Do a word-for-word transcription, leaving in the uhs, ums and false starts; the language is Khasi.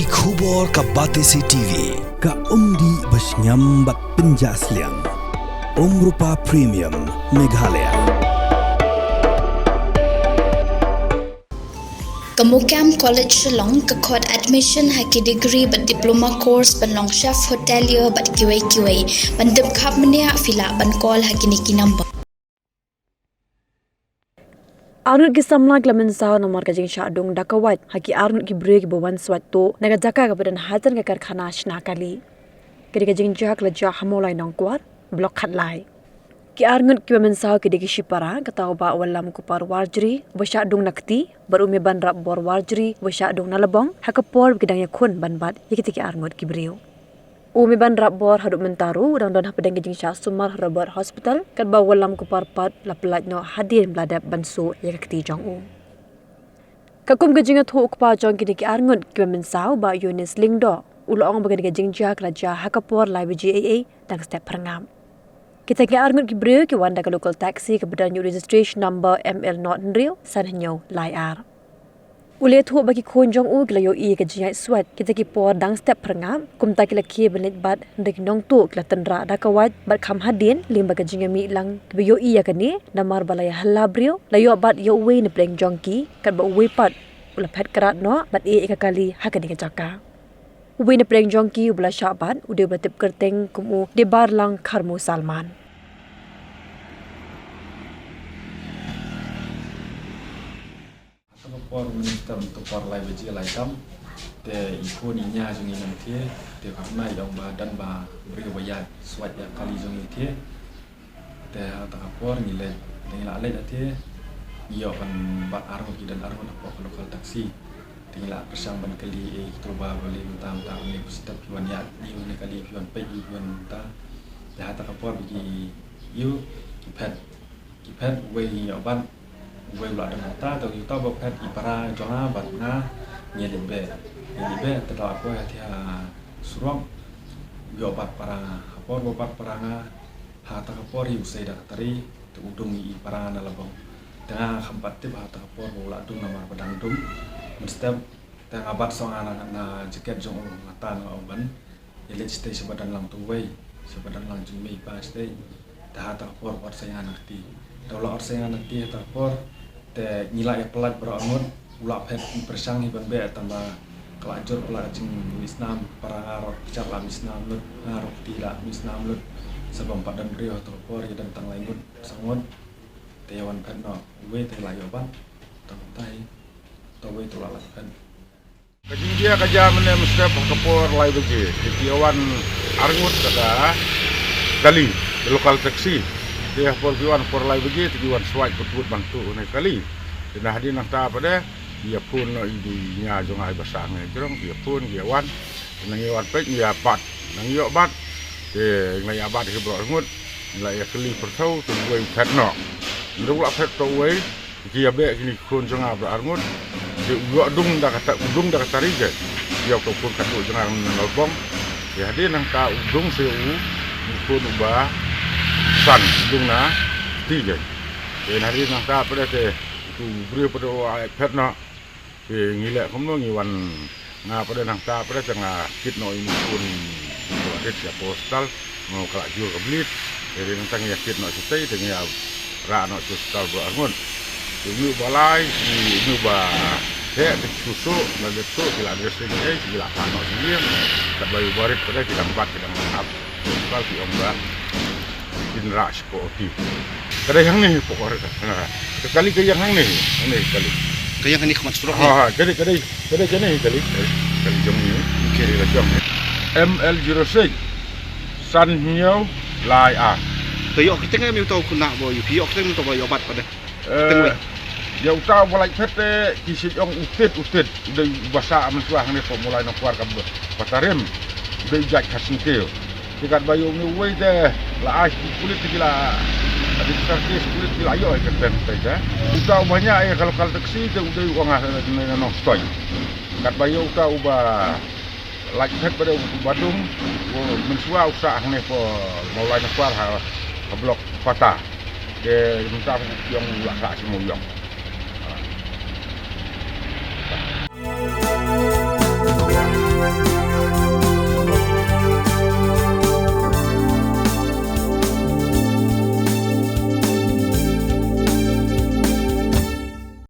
Ki khubor ka Batesi T V, ka umdih ba shngiam bad pynjah sliang. Umrupa Premium, Meghalaya. Ka MOKAM College Shillong ka khot admission ha ki degree bad diploma course ban long chef hotelier bad kiwei kiwei, ban tip khap mynne phi lah ban call ha kine ki number. Arngut ki samla ki la mynsaw namar ka jingshah dung da ka wait ha ki arngut ki briew kiba wan swat tuh na ka jaka kaba don hajan ka karkhana shna kali. Ka dei ka jingjia ka la jia ha Mawlai Nongkwar, Block Khatlai. Ki arngut kiba mynsaw ki dei ki shipara, kata u Bah Wallamkupar Warjri uba shah dung na kti bad u Mebanrapbor Warjri uba shah dung na lbong, ha ka por ba ki dang ïakhun ban bat ïa kita ki arngut ki briew. U Mebanrapbor haduh mynta ruh u dang don hapdeng ka jingshah sumar ha Robert Hospital, katba u Wallamkupar pat la pyllait noh hadien ba la dep ban suh ïa ka kti jong u. Katkum ka jingïathuh u kpa jong kine ki arngut kiba mynsaw, Bah Eunice Lyngdoh, u la ong ba kane ka jingjia ka la jia ha ka por lai baje eiei dang step phyrngap. Kita ki arngut ki briew ki wan da ka local taxi kaba don ïa u registration number M L nought hynriew san hynñiew lai ar. U la ïathuh ba ki khun jong u ki la ïohi ïa ka jingïaid swat kita ki por dang step phyrngap, kumta ki la khie ban leit bat, hynrei ki nongtuh ki la tynrah da ka wait bad kham hadien lyngba ka jingïamih lang kiba ïohi ïa kane, namar ba la ïa hylla briew, la ïoh bat ïa uwei na pdeng jong ki, katba uwei pat u la phet krad noh bad ïeh ïa ka kali ha kane ka jaka. Uwei na pdeng jong ki uba la shah bat u dei uba la tip kyrteng kum u Debarlang Kharmu Salman. Ha ka por mynta mynta por lai baje lai tam, te i khun i ñia jong ngi nangtei, te ka khana i ong ba don ba briew ba ïaid swat ïa ka kali jong ngi tei. Te ha kata ka por ngi leit, te ngi la leit tei, ngi ïoh ban bat arngut, ki don arngut hapoh ka local taxi. Te ngi la pyrshang ban kylli, eh, kito ba, ba leit mynta mynta, une phi step phi wan ïaid ïa une kali, phi wan peit ïa une mynta. Te ha kata ka por ba ki ïoh, ki phet, ki phet, uwei ngi ïoh bat, uwei u la don hangta, te uta ba phet i para jong nga bad nga ngi leit beh. Ngi leit beh te da la poi ha tei ha surok, u ïoh bat para nga. Ha por ba bat para nga, ha kata ka por hi u sei da ka tari, te u dung ïa i para nga na lbong. Te nga kham pat tip ha kata ka por ba u la dung namar ba dang dung. Mynstep te nga bat song nga na, na jaket jong u, nga tan nga ong ban ïa leit shatei shaba don lang uwei, shaba don lang jingmei ba shatei. Te ha kata ka por u ot sei nga na kti. Te u la ot sei nga na kti ha kata ka por, te ngi la ïa pyllait baroh arngut, u la phet, ngi pyrshang hi ban beh tang ba ka la jur palat ka jingmih snam, para nga ruh kjat la mih snam lut, nga ruh kti la mih snam lut. Sa bym pat don briew ha kata ka por, ïa don tang lai ngut, saw ngut. Te ïa wan phet noh uwei te la ïoh bat. Tang tai. Te uwei te u la lah phet. Ka jingjia ka jia mynne mynstep ha ka por lai baje. Te ki wan arngut da ka kali, ka local taxi. Te ha por ki wan por lai baje te ki wan swat kut kut ban tuh une kali. Te na hadien nangta pat de ki ïa phone noh ïa i ñia jong nga iba sah hangne jrong, ki ïa phone, ki ïa wan. Te nang ïa wan peit ngi ïa bat, nang ïoh bat. Te ngi la ïa bat hi baroh arngut. Ngi la ïa kylli pyrthuh te uwei u phet noh. Ngi ruh la phet to uwei. Ki ïa beh kine ki khun jong nga baroh arngut. Te u ïoh dung da kata, u dung da ka tari te. Ïoh ka khun katto jong nga na lbong. Te hadien nangta u dung se u, u khun uba san u dung na kti te. Te hadien nangta pat te u briew pat u ai phet noh. Te ngi leh kumno ngi wan Nga pat de nangta pat de te nga kit noh ïa une u khun ba rit sha ka hospital, nga ka la jur ka bleed. Te nangta ngi ïa kit noh shatei te ngi ïa rah noh sha hospital baroh arngut. Te une uba lai, une uba heh te shu suk, la dep suk, ki la dressing ei, ki la phah noh sha ïing. Katba uba rit pat de ki dang bat ki dang ap. Hospital ki ong ba kin rah sha ka O T. Ka dei hangne hapoh ka, ka kali ka ïeng hangne, hangne ka kali. Ka ïeng hangne khmat surok. Ha, ha, ka dei, ka dei, ka dei hangne ka kali. Kali jong ngi. Okay. Kali la jong ngi. M L zero six. San hynñiew lai ar. Te ïoh kyrteng em ïa uta u khynnah ba ïoh, ïoh kyrteng uta ba ïoh bat pat de. Eh, ïa uta uba lait phet te ki sa ong u Tit, u Tit, u dei uba sah mynshuwa hangne hapoh Mawlai Nongkwar ka Patarim. U dei u jait Khasi Nongthiu. Te katba ïoh une uwei te la ai sha ki pulit te ki la, ka register case pulit ki la ïoh ïa ka kyrteng te. Uta uba ñiah ïa ka local taxi te u dei u ong nga na Nongstoiñ. Katba ïoh uta uba lait phet ba dei uba dung, u mynshuwa u sah hangne hapoh Mawlai Nongkwar ha, ha block Pata. Te mynta u ong u la rah sha Mawïong.